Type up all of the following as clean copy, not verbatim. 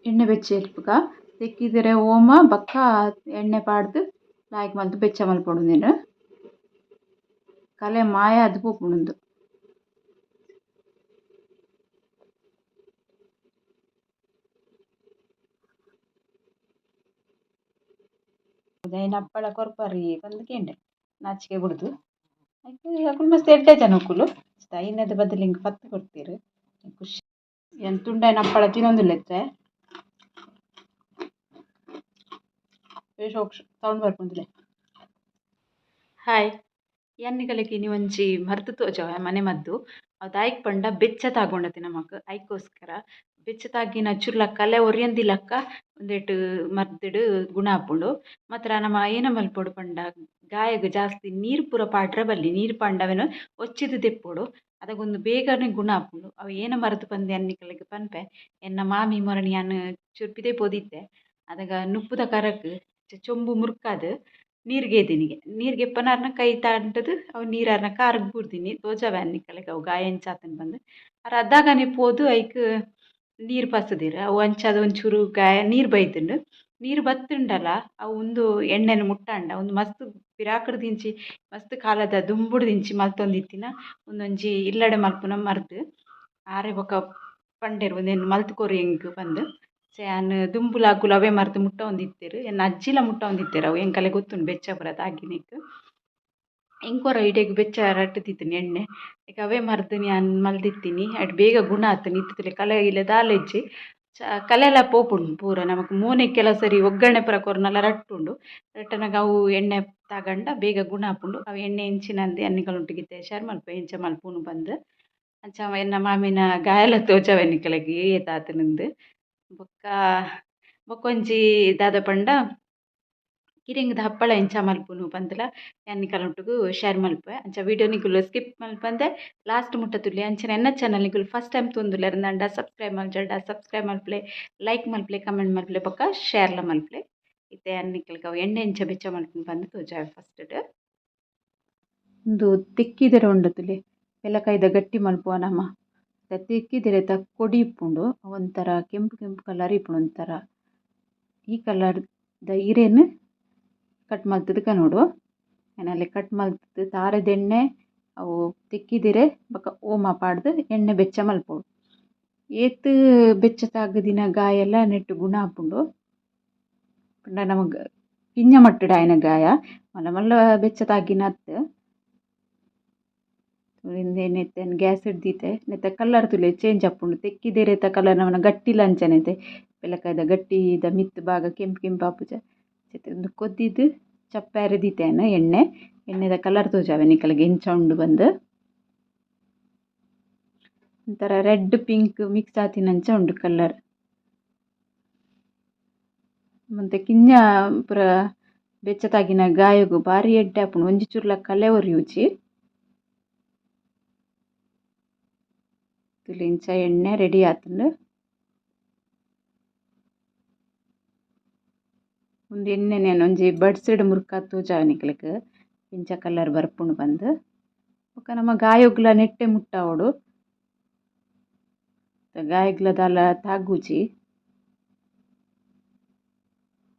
ಎಣ್ಣೆ ಬೆಚ್ಚ ಮಲ್ಪುಗ ತೆಕ್ಕಿದಿರೆ ಓಮ ಬೊಕ್ಕ ಎಣ್ಣೆ ಪಾಡ್ದು ಲಾಯ್ಕ್ ಮಲ್ತ್ ಬೆಚ್ಚ ಮಲ್ಪೊಡು ಉಂದೆನ್. ಕಲೆ ಮಾಯ ಆದ್ ಪೋಪುಂಡು ಉಂದು. ಐನ್ ಅಪ್ಪಳ ಕೊರ್ಪರಿ ಪಂದ್ ಕೇಂಡೆ ನಾಚಿಕೆ ಬುಡ್ದು. ಐಕ್ ಅಕುಲು ಮಸ್ತ್ ಎಡ್ಡೆ ಜನೊಕುಲು. ಐನದ ಬದಲು ಎಂಕ್ ಪತ್ತ್ ಕೊರ್ತೆರ್. ಖುಷಿ. ಯಾನ್ ತುಂಡಾಯಿನ ಹಪ್ಪಳ ತಿನೊಂದುಲ್ಲೆ. ಸೌಂಡ್ ಬರ್ಪುಂಡುಲೆ. ಹಾಯ್, ಯಾನ್ ನಿಕಲೆಗ್ ಇನಿ ಒಂಜಿ ಮರ್ದ್ ತೋಜಾವೆ, ಮನೆ ಮದ್ದು. ಅವು ದಾಯೆಗ್ ಪಂಡ ಬೆಚ್ಚ ತಾಗೊಂಡತೆ ನಮಕ್, ಐಕೋಸ್ಕರ. ಬೆಚ್ಚ ತಾಗಿನ ಚುರ್ಲ ಕಲೆ ಒರಿಯಂದಿಲಕ್ಕ ಉಂದೆಟ್ ಮರ್ದ್ಡ್ ಗುಣ ಆಪುಂಡು. ಮಾತ್ರ ನಮ ಏನ ಮಲ್ಪೊಡು ಪಂಡ ಗಾಯಗ್ ಜಾಸ್ತಿ ನೀರು ಪೂರ ಪಾಡ್ರೆ ಬಲ್ಲಿ, ನೀರು ಪಾಂಡ ಅವೆನ್ ಒಚ್ಚಿದ್ ದೆಪ್ಪೊಡು. ಅದಗ ಉಂದು ಬೇಗನೆ ಗುಣ ಆಪುಂಡು. ಅವು ಏನ ಮರ್ದ್ ಪಂದ್ ಯಾನ್ ನಿಕಲೆಗ್ ಪನ್ಪೆ. ಎನ್ನ ಮಾಮಿ ಮೊರಣಿ ಯಾನ್ ಚೂರು ಪಿದಯಿ ಪೋದಿತ್ತೆ. ಅದಗ ನುಪ್ಪುದ ಕರಕ್ ಚೊಂಬು ಮುರ್ಕಾದ್ ನೀರ್ ಗೇದಿನಿಗೆ. ನೀರ್ ಗೆಪ್ಪನ ಅರ್ನ ಕೈ ತಾಂಟುದು ಅವು ನೀರ್ ಅರ್ನ ಕಾರ್ಗ್ ಬೂರ್ದಿನಿ. ತೋಜಾವೆ ನಿಕಲೆಗ್ ಅವು ಗಾಯ ಎಂಚ ಆತುಂಡು ಪಂದ್. ಅರ್ ಅದಾಗನೆ ಪೋದು ಐಕ್ ನೀರ್ ಪಸುದೆರ್. ಅವು ಅಂಚಾದ್ ಒಂಚೂರು ಗಾಯ ನೀರ್ ಬೈದುಂಡು. ನೀರ್ ಬತ್ತುಂಡಲ ಅವು ಉಂದು ಎಣ್ಣೆನ್ ಮುಟ್ಟಾಂಡ ಉಂದು ಮಸ್ತ್ ಪಿರಾಕುಡ್ದಿಂಚಿ ಮಸ್ತ್ ಕಾಲದ ದುಂಬುಡ್ದಿಂಚಿ ಮಲ್ತೊಂದಿತ್ತಿನ ಉಂದೊಂಜಿ ಇಲ್ಲಡೆ ಮಲ್ಪುನ ಮರ್ದ್. ಆರೆ ಬೊಕ ಪಂಡೆರ್ ಉಂದೆನ್ ಮಲ್ತ್ ಕೊರು ಎಂಕ್ ಪಂದ್. ಯಾನ್ ದುಂಬುಲ ಅಕುಲು ಅವೇ ಮರ್ದ್ ಮುಟ್ಟವೊಂದಿತ್ತೆರ್. ಎನ್ನ ಅಜ್ಜಿಲ ಮುಟ್ಟವೊಂದಿತ್ತೆರ್ ಅವು ಎಂಕಲೆ ಗೊತ್ತುಂಡು ಬೆಚ್ಚ ಪೂರ ತಾಗಿನೆಕ್. ಎಂಕ್ ಒರ ಇಡೆಗ್ ಬೆಚ್ಚ ರಟ್ಟುದಿತ್ತಿನಿ ಎಣ್ಣೆ. ಐಕ್ ಅವೇ ಮರ್ದ್ ಯಾನ್ ಮಲ್ದಿತ್ತಿನಿ. ಐಟ್ ಬೇಗ ಗುಣ ಆತುಂಡು. ಇತ್ತಿತ್ತಲೆ ಕಲೆ ಗಿಲೆ ದಾಲ ಇಜ್ಜಿ. ಕಲೆಲ ಪೋಪುಂಡು ಪೂರ. ನಮಕ್ ಮೋನೆಗ್ ಕೆಲವು ಸರಿ ಒಗ್ಗರಣೆ ಪೂರ ಕೊರ್ನಲ ರಟ್ಟುಂಡು. ರಟ್ಟುನಗ ಅವು ಎಣ್ಣೆ ತಾಗಂಡ ಬೇಗ ಗುಣ ಆಪುಂಡು. ಅವು ಎಣ್ಣೆ ಎಂಚಿನಂದ್ ಯಾನ್ ನಿಕಲ್ನೊಟ್ಟಿಗೆ ಇತ್ತೆ ಶೇರ್ ಮಲ್ಪುವೆ ಎಂಚ ಮಲ್ಪುನು ಪಂದ್. ಅಂಚ ಎನ್ನ ಮಾಮಿನ ಗಾಯಲ ತೋಜಾವೆ ನಿಕಲೆಗ್ ಏತ್ ಆತುಂಡುಂದು. ಬೊಕ್ಕ ಬೊಕ್ಕೊಂಜಿ ದಾದ ಪಂಡ ಕಿರಿಂಗ್ದ ಹಪ್ಪಳ ಎಂಚ ಮಲ್ಪುನು ಪಂದ್ಲ ಯಾನ್ ನಿಕಲ್ನೊಟ್ಟುಗು ಶೇರ್ ಮಲ್ಪುವೆ. ಅಂಚ ವೀಡಿಯೋ ನಿಕುಲು ಸ್ಕಿಪ್ ಮಲ್ಪಂದೆ ಲಾಸ್ಟ್ ಮುಟ್ಟ ತೂಲೆ. ಅಂಚನೆ ಎನ್ನ ಚಾನಲ್ ನಿಕುಲು ಫಸ್ಟ್ ಟೈಮ್ ತೂಂದುಲ್ಲೆರ್ ಅಂಡ ಸಬ್ಸ್ಕ್ರೈಬ್ ಮಲ್ಜರ್ಡ ಸಬ್ಸ್ಕ್ರೈಬ್ ಮಲ್ಪುಲೆ, ಲೈಕ್ ಮಲ್ಪುಲೆ, ಕಮೆಂಟ್ ಮಲ್ಪುಲೆ ಬೊಕ್ಕ ಶೇರ್ಲ ಮಲ್ಪುಲೆ. ಇತ್ತೆ ಯಾನ್ ನಿಕಲ್ಗ್ ಅವು ಎಣ್ಣೆ ಎಂಚ ಬೆಚ್ಚ ಮಲ್ಪುನು ಪಂದ್ ತೋಜಾವೆ ಫಸ್ಟ್. ಉಂದು ತೆಕ್ಕಿದೆರೆ ಉಂಡು ತೂಲೆ, ಪೆಲಕಾಯಿದ ಗಟ್ಟಿ ಮಲ್ಪುವ ನಮ. ತೆಕ್ಕಿದಿರೆತ ಕೊಡಿ ಇಪ್ಪುಂಡು, ಒಂಥರ ಕೆಂಪು ಕೆಂಪು ಕಲರ್ ಇಪ್ಪುಂಡು ಒಂಥರ. ಈ ಕಲರ್ ದ ಇರೆನ್ ಕಟ್ ಮಲ್ತುದು ಕನೊಡು. ಯಾನ್ ಕಟ್ ಮಲ್ತುದು ತಾರೆದ ಎಣ್ಣೆ ಅವು ತೆಕ್ಕಿದಿರೆ ಬೊಕ ಓಮ ಪಾಡ್ದ್ ಎಣ್ಣೆ ಬೆಚ್ಚ ಮಲ್ಪೊಡು. ಏತ್ ಬೆಚ್ಚ ತಾಗುದಿನ ಗಾಯಲ ನೆಟ್ಟ್ ಗುಣ ಆಪುಂಡು. ಪಂಡ ನಮಕ್ ಕಿಂಜ ಮಟ್ಟುಡು ಆಯಿನ ಗಾಯ, ಮಲ್ಲ ಮಲ್ಲ ಬೆಚ್ಚ ತಾಗಿನ ಅತ್ತ್. ಉಂದೆನ್ ಇತ್ತೆ ಗ್ಯಾಸ್ ಡ್ ದೀತೆ. ನೆತ್ತ ಕಲರ್ ತೂಲೆ ಚೇಂಜ್ ಆಪುಂಡು. ತೆಕ್ಕಿದಿರೆತ ಕಲರ್ ನಮನ ಗಟ್ಟಿಲ ಅಂಚನೆ ಪೆಲಕಾಯಿದ ಗಟ್ಟಿದ ಮಿತ್ತ್ ಭಾಗ ಕೆಂಪು ಕೆಂಪು ಆಪುಜ. ಉಂದು ಕೊದ್ದಿದ್ ಚಪ್ಪೆರೆ ದೀತೆ ಯಾನ್ ಎಣ್ಣೆ. ಎಣ್ಣೆದ ಕಲರ್ ತೋಜಾವೆ ನಿಕಲೆಗ್ ಎಂಚ ಉಂಡು ಪಂದ್. ಒಂಥರ ರೆಡ್ ಪಿಂಕ್ ಮಿಕ್ಸ್ ಆತಿನಂಚ ಉಂಡು ಕಲರ್. ಒಂತೆ ಕಿಂಜ ಪೂರ ಬೆಚ್ಚ ತಾಗಿನ ಗಾಯೊಗು ಬಾರಿ ಎಡ್ಡೆ ಆಪುಂಡು. ಒಂಜಿ ಚೂರುಲ ಕಲೆ ಒರಿಯುಜಿ. ತೂಲೆ ಇಂಚ ಎಣ್ಣೆ ರೆಡಿ ಆತುಂಡು. ಉಂದು ಎಣ್ಣೆನ್ ಯಾನ್ ಒಂಜಿ ಬಡ್ಸ್ಡ್ ಮುರ್ಕಾದ್ ತೋಜಾವೆ ನಿಕಲೆಗ್ ಎಂಚ ಕಲರ್ ಬರ್ಪುಂಡು ಪಂದ್. ಬೊಕ ನಮ ಗಾಯೊಗ್ಲ ನೆಟ್ಟೆ ಮುಟ್ಟಾವೊಡು. ಗಾಯಗ್ಲ ದಾಲ ತಾಗುಜಿ.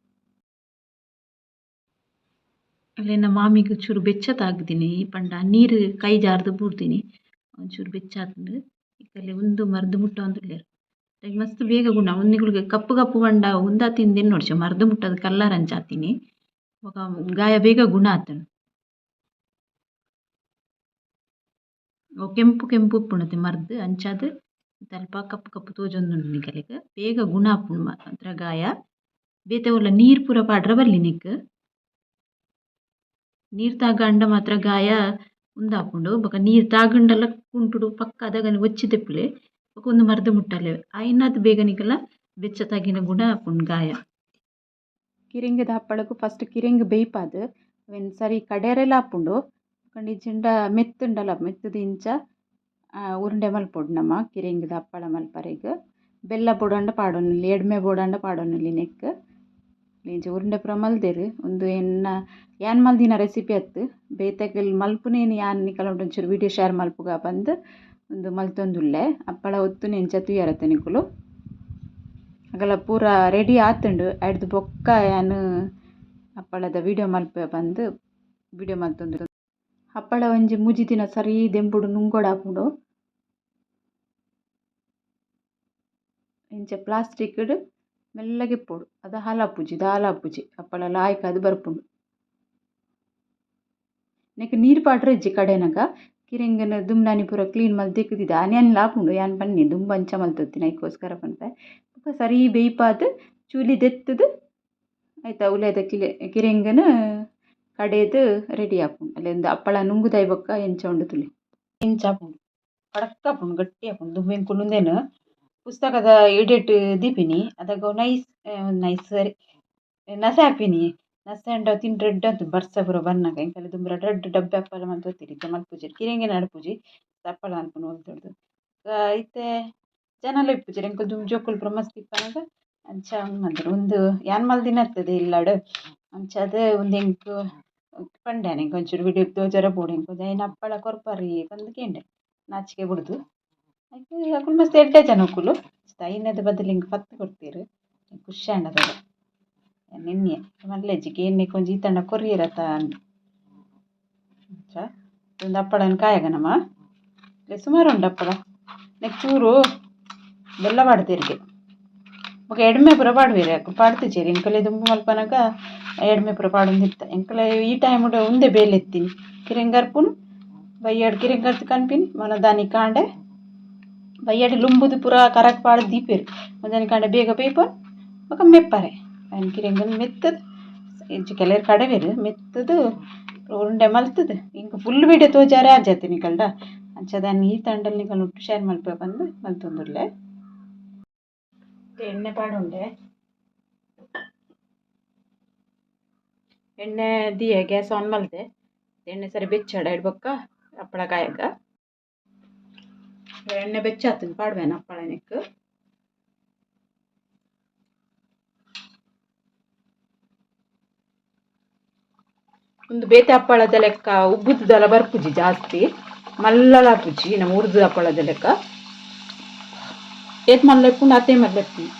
ಅಲ್ಲೆನ ಮಾಮಿಗ್ ಚೂರು ಬೆಚ್ಚ ತಾಗ್ದಿನಿ ಪಂಡ ನೀರ್ ಕೈ ಜಾರ್ದ್ ಬೂರ್ದಿನಿ. ಒಂಚೂರು ಬೆಚ್ಚ ಆತುಂಡು. ಇಕಲೆ ಉಂದು ಮರ್ದ್ ಮುಟ್ಟವೊಂದುಲ್ಲೆರ್. ಮಸ್ತ್ ಬೇಗ ಗುಣ. ಉಂದು ನಿಕುಲ್ಗ್ ಕಪ್ಪು ಕಪ್ಪು ಪಂಡ ಉಂದಾತಿಂದ್ ಎನ್ನೊಡ್ಚಿ ಮರ್ದ್ ಮುಟ್ಟದ್ ಕಲರ್ ಅಂಚ ಆತಿನಿ. ಬೊಕ ಗಾಯ ಬೇಗ ಗುಣ ಆತುಂಡು. ಅವು ಕೆಂಪು ಕೆಂಪು ಉಪ್ಪುಂಡತೆ ಮರ್ದ್ ಅಂಚಾದ್ ಅಲ್ಪ ಕಪ್ಪು ಕಪ್ಪು ತೋಜೊಂದುಂಡು ನಿಕಲೆಗ್. ಬೇಗ ಗುಣ ಆಪುಂಡು ಮಾತ್ರ ಗಾಯ. ಬೇತೆ ಓಲ ನೀರ್ ಪೂರ ಪಾಡ್ರೆ ಬಲ್ಲಿ ನೆಕ್ಕ್. ನೀರ್ ತಾಗಂಡ ಮಾತ್ರ ಗಾಯ ಉಂದಾಪುಂಡು. ಬೊಕ ನೀರ್ ತಾಗಂಡಲ ಕುಂಟುಡು ಪಕ್ಕ ಅದಗನೆ ಒಚ್ಚಿ ದೆಪ್ಪುಲೆ. ಬೊಕ ಉಂದು ಮರ್ದ್ ಮುಟ್ಟಲೆ. ಆಯಿನಾತ್ ಬೇಗ ನಿಕಲ್ನ ಬೆಚ್ಚ ತಾಗಿನ ಗುಣ ಆಪುಂಡು ಗಾಯ. ಕಿರಿಂಗದ ಹಪ್ಪಳಗ್ ಫಸ್ಟ್ ಕಿರಿಂಗ್ ಬೇಯ್ಪಾದ್ ಅವೆನ್ ಸರಿ ಕಡೆರೆಲ ಆಪುಂಡು. ಇಜ್ಜಿಂಡ ಮೆತ್ತುಂಡಲ ಮೆತ್ತುದು ಇಂಚ ಉರುಂಡೆ ಮಲ್ಪೊಡು ನಮ ಕಿರಿಂಗ್ದ ಹಪ್ಪಳ ಮಲ್ಪರೆಗ್. ಬೆಲ್ಲ ಬೋಡಾಂಡ ಪಾಡೊನೊಲಿ, ಎಡ್ಮೆ ಬೋಡಾಂಡ ಪಾಡೊನೊಲಿ ನೆಕ್ಕ್. ಇಂಚ ಉರುಂಡೆ ಪೂರ ಮಲ್ದೆರ್. ಉಂದು ಎನ್ನ ಯಾನ್ ಮಲ್ದಿನ ರೆಸಿಪಿ ಅತ್ತ್. ಬೇತೆಕುಲು ಮಲ್ಪುನೇನ್ ಯಾನ್ ನಿಕಲ್ನೊಟ್ಟು ಒಂಚೂರು ವೀಡಿಯೋ ಶೇರ್ ಮಲ್ಪುಗ ಪಂದ್ ಉಂದು ಮಲ್ತೊಂದುಲ್ಲೆ. ಹಪ್ಪಳ ಒತ್ತುನೆ ಇಂಚ ತೂಯರತ್ತೆ ನಿಕುಲು. ಅಗಲ ಪೂರ ರೆಡಿ ಆತುಂಡು. ಐಡ್ದ್ ಬೊಕ್ಕ ಯಾನ್ ಹಪ್ಪಳದ ವಿಡಿಯೋ ಮಲ್ಪೆ ಪಂದ್ ವಿಡಿಯೋ ಮಲ್ತೊಂದು. ಹಪ್ಪಳ ಒಂಜಿ ಮೂಜಿ ದಿನ ಸರಿ ದೆಂಬುಡು ನುಂಗೊಡಾಪುಂಡು. ಇಂಚ ಪ್ಲಾಸ್ಟಿಕ್ ಡ್ ಮೆಲ್ಲಗೆ ಇಪ್ಪೊಡು ಅದ ಹಾಲಾಪುಜಿ ದಾಲ ಆಪುಜಿ ಹಪ್ಪಳ ಲಾಯ್ಕ್ ಆದ್ ಬರ್ಪುಂಡು. ನೆಕ್ ನೀರು ಪಾಡ್ರೆ ಇಜ್ಜಿ ಕಡೆನಗ ಕಿರೆಂಗನ್ ದುಂಬಾನಿ ಪೂರ ಕ್ಲೀನ್ ಮಲ್ತ್ ದೆಕ್ಕ್ದಿದೆ ಆನಿಯನ್ಲ ಆಪುಂಡು ಯಾನ್ ಪನ್ನಿ ದುಂಬು ಅಂಚ ಮಲ್ತೊತ್ತಿನ ಐಕೋಸ್ಕರ ಪನ್ಪೆ. ಬೊಕ ಸರಿ ಬೇಯ್ಪಾದ್ ಚೂಲಿ ದೆತ್ತುದು ಐತ ಉಲಯಿದ ಕಿರೆಂಗನ್ ಕಡೆದ್ ರೆಡಿ ಆಪುಂಡು. ಅಲ್ಲೆಂದು ಹಪ್ಪಳ ನುಂಗುದಾಯಿ ಬೊಕ್ಕ ಎಂಚ ಉಂಡು ತೂಲೆ. ಇಂಚ ಆಪುಂಡು ಕಡಕ್ ಆಪುಂಡು ಗಟ್ಟಿ ಆಪುಂಡು. ದುಂಬು ಎಂಕುಲು ಉಂದೆನ್ ಪುಸ್ತಕದ ಇಡೆಟ್ ದೀಪಿನಿ ಅದಗ ನೈಸ್ ನೈಸ್ ಸರಿ ನಸೆ ಆಪಿನಿ. ನಸೆ ಆಂಡ ತಿಂಡ್ರೆ ಎಡ್ಡೆ ಆತುಂಡು ಬರ್ಸ ಪೂರ ಬನ್ನಗ. ಎಂಕಲೆ ದುಂಬು ರಡ್ಡ್ ರಡ್ಡ್ ಡಬ್ಬೆ ಹಪ್ಪಳ ಮಂತೊತ್ತಿರಿ ಇತ್ತೆ ಮಲ್ಪುಜೆರ್ ಕಿರೆಂಗೆ ನಡ್ಪುಜಿ ಹಪ್ಪಳ ಮನ್ಪುನು ಒಲ್ತುರ್ದು. ಇತ್ತೆ ಜನಲ ಇಪ್ಪುಜೆರ್ ಎಂಕುಲು ದುಂಬು ಜೋಕುಲು ಪೂರ ಮಸ್ತ್ ಇಪ್ಪುನಗ ಅಂಚ ಮಲ್ತೆರ್. ಉಂದು ಯಾನ್ ಮಲ್ದಿನ ಅತ್ತುದು ಇಲ್ಲಡ್ ಅಂಚಾದ್ ಉಂದು ಎಂಕ್ ಪಂಡೆ ಎಂಕ್ ಒಂಚೂರು ವಿಡಿಯೋ ತೋಜಾರೆ ಬೋಡು ಎಂಕ್ ಒಂಜಿ ಐನ್ ಹಪ್ಪಳ ಕೊರ್ಪರಿ ಪಂದ್ ಕೇಂಡೆ ನಾಚಿಕೆ ಬುಡ್ದು. ಐಕ್ ಅಕುಲು ಮಸ್ತ್ ಎಡ್ಡೆ ಜನೊಕುಲು ಐನದ ಬದಲು ಎಂಕ್ 10 ಕೊರ್ತೆರ್. ಖುಷಿ ಆಂಡ್ ಅದಗ ಯಾನ್ ಎನ್ನಿಯೆ ಮಲ್ಲೆಜ್ಜಿ ಕೇನ್ನೆಕ್ ಒಂಜಿ ಈತಂಡ ಕೊರಿಯೆರತ ಅಂದ್. ಅಂಚ ಉಂದು ಹಪ್ಪಳನ್ ಕಾಯಗ ನಮ ಸುಮಾರು ಉಂಡು ಹಪ್ಪಳ. ನೆಕ್ ಚೂರು ಬೆಲ್ಲ ಪಾಡ್ದೆರ್ಗೆ ಬೊಕ ಎಡ್ಮೆ ಪೂರ ಪಾಡುವೆರ್ ಅಕುಲು ಪಾಡ್ತಿಜೆರ್. ಎಂಕಲೆ ದುಂಬು ಮಲ್ಪನಗ ಎಡ್ಮೆ ಪೂರ ಪಾಡೊಂದಿತ್ತ. ಎಂಕಲೆ ಈ ಟೈಮುಡು ಉಂದೆ ಬೇಲೆ ಇತ್ತಿನಿ ಕಿರೆಂಗ್ ಅರ್ಪುನು ಬಯ್ಯಡ್ ಕಿರೆಂಗ್ ಅರ್ತ್ ಕನ್ಪಿನಿ ಮನದಾನಿ ಕಾಂಡೆ ಬಯ್ಯಡ್ ಲುಂಬುದು ಪೂರ ಕರಕ್ ಪಾಡ್ದ್ ದೀಪೆರ್. ಮನದಾನಿ ಕಾಂಡೆ ಬೇಗ ಬೇಯ್ಪೊನ್ ಬೊಕ ಮೆಪ್ಪರೆ ಐನ್ ಕಿರೆಂಗನ್ ಮೆತ್ತುದು ಇಂಚ ಕೆಲವೆರ್ ಕಡೆವೆರ್ ಮೆತ್ತುದು ಉಂಡೆ ಮಲ್ತುದು ಎಂಕ್ ಫುಲ್ ವೀಡಿಯೋ ತೋಜಾರೆ ಆಜಾತೆ ನಿಕಲ್ಡ. ಅಂಚಾದ್ ಯಾನ್ ಈತ್ ಆಂಡಲ ನಿಕಲ್ನ ಒಟ್ಟು ಶೇರ್ ಮಲ್ಪುವೆ ಪಂದ್ ಮಲ್ತೊಂದುಲ್ಲೆ. ಎಣ್ಣೆ ಪಾಡೊಂಡೆ ಎಣ್ಣೆ ದೀಯೆ ಗ್ಯಾಸ್ ಆನ್ ಮಲ್ತೆ. ಎಣ್ಣೆ ಸರಿ ಬೆಚ್ಚಾಡ್ ಐಡ್ ಬೊಕ್ಕ ಹಪ್ಪಳ ಕಾಯಗ. ಎಣ್ಣೆ ಬೆಚ್ಚಾತುಂಡು ಪಾಡ್ವೆನ ಹಪ್ಪಳ ನೆಕ್ಕ್. ಉಂದು ಬೇತೆ ಹಪ್ಪಳದ ಲೆಕ್ಕ ಉಬ್ಬುದಲ ಬರ್ಪುಜಿ ಜಾಸ್ತಿ ಮಲ್ಲಲ ಆಪುಜಿ ನಮ್ಮ ಉರ್ದು ಹಪ್ಪಳದ ಲೆಕ್ಕ. ಏತ್ ಮಲ್ಲ ಇಪ್ಪುಂಡು ಅತೇ ಮಲ್ಲ ಇಪ್ಪುಂಡು.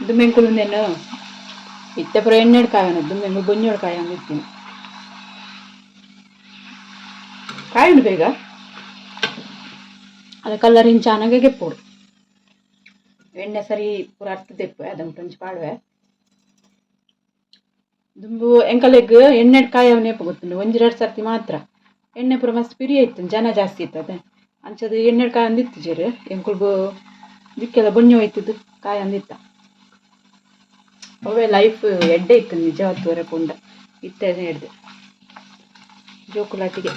ದುಂಬು ಎಂಕುಲು ಉಂದೆನ್ ಇತ್ತೆ ಪೂರ ಎಣ್ಣೆಡ್ ಕಾಯೊಂದು ದುಂಬು ಎಂಕುಲು ಬೊಂಜೋಡು ಕಾಯೊಂದು ಇತ್ತಿನಿ. ಕಾಯುಂಡು ಬೇಗ ಅದ ಕಲರ್ ಇಂಚ ಆನಗ ಗೆಪ್ಪೊಡು. ಎಣ್ಣೆ ಸರಿ ಪೂರ ಅರ್ತ್ ದೆಪ್ಪುವೆ ಅದನ್ನ ಒಂಜಿ ಪಾಡುವೆ. ದುಂಬು ಎಂಕಲೆಗ್ ಎಣ್ಣೆಡ್ ಕಾಯವನೇ ಗೊತ್ತುಂಡು ಒಂಜಿ ರಡ್ಡ್ ಸರ್ತಿ ಮಾತ್ರ ಎಣ್ಣೆ ಪೂರ ಮಸ್ತ್ ಪಿರಿಯ ಇತ್ತು ಜನ ಜಾಸ್ತಿ ಇತ್ತತೆ ಅಂಚದ ಎಣ್ಣೆಡ್ ಕಾಯೊಂದು ಇತ್ತಿಜೆರ್ ಎಂಕುಲು ದಿಕ್ಕೆಲ ಬೊಂಜೊ ಹೋಯ್ತುದು ಕಾಯೊಂದಿತ್ತ. ಅವೇ ಲೈಫ್ ಎಡ್ಡೆ ಇತ್ತು ನಿಜವಾದ್ ತೂವರೆ ಪೋಂಡ ಇತ್ತೆ ಎಡ್ದೆ ಜೋಕುಲಾಟಿಗೆ.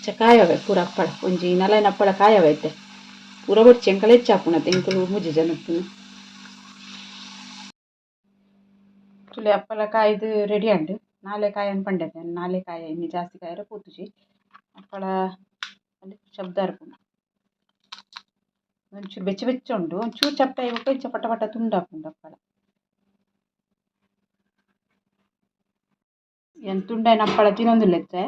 ಚ ಕಾಯವೇ ಪೂರ ಹಪ್ಪಳ ಒಂಜಿ ನಲೈನ್ ಹಪ್ಪಳ ಕಾಯವೇ ಇತ್ತೆ ಪೂರ ಬೊರ್ಚಿ ಎಂಕಲೆ ಹೆಚ್ಚಾಪುಂಡು ಎಂಕುಲು ಮೂಜಿ ಜನ ಇಪ್ಪುನು. ತೂಲೆ ಹಪ್ಪಳ ಕಾಯ್ದು ರೆಡಿ ಆಂಡ್. ನಾಲೆ ಕಾಯನ್ ಪಂಡೆತೆ ನಾಲೆ ಕಾಯ ಇನಿ ಜಾಸ್ತಿ ಕಾಯೆರೆ ಪೋತುಜಿ. ಹಪ್ಪಳ ಶಬ್ದ ಬರ್ಪುಂಡು ಒಂಚೂರು ಬೆಚ್ಚ ಬೆಚ್ಚ ಉಂಡು ಒಂಚೂರು ಚಪ್ಪೆ ಆಯಿ ಬೊಕ್ಕ ಇಂಚ ಪಟ ಪಟ ತುಂಡಾಪುಂಡು ಹಪ್ಪಳ. ಯಾನ್ ತುಂಡಾಯಿನ ಹಪ್ಪಳ ತಿನೊಂದುಲ್ಲೆ ಇತ್ತೆ.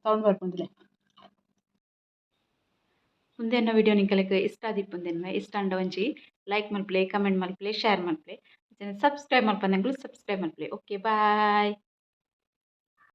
ಸೌಂಡ್ ಬರ್ಪುಂಡು. ಉಂದೆನ್ನ ವಿಡಿಯೋ ನಿಕಲೆಗ್ ಇಷ್ಟ ಆದಿಪ್ಪುಂದೆನ್ಮೆ ಇಷ್ಟ ಆಂಡ ಒಂಜಿ ಲೈಕ್ ಮಲ್ಪುಲೆ, ಕಮೆಂಟ್ ಮಲ್ಪುಲೆ, ಶೇರ್ ಮಲ್ಪುಲೆ, ಸಬ್ಸ್ಕ್ರೈಬ್ ಮಲ್ಪಂದೆಂಕುಲು ಸಬ್ಸ್ಕ್ರೈಬ್ ಮಲ್ಪುಲೆ. Okay bye.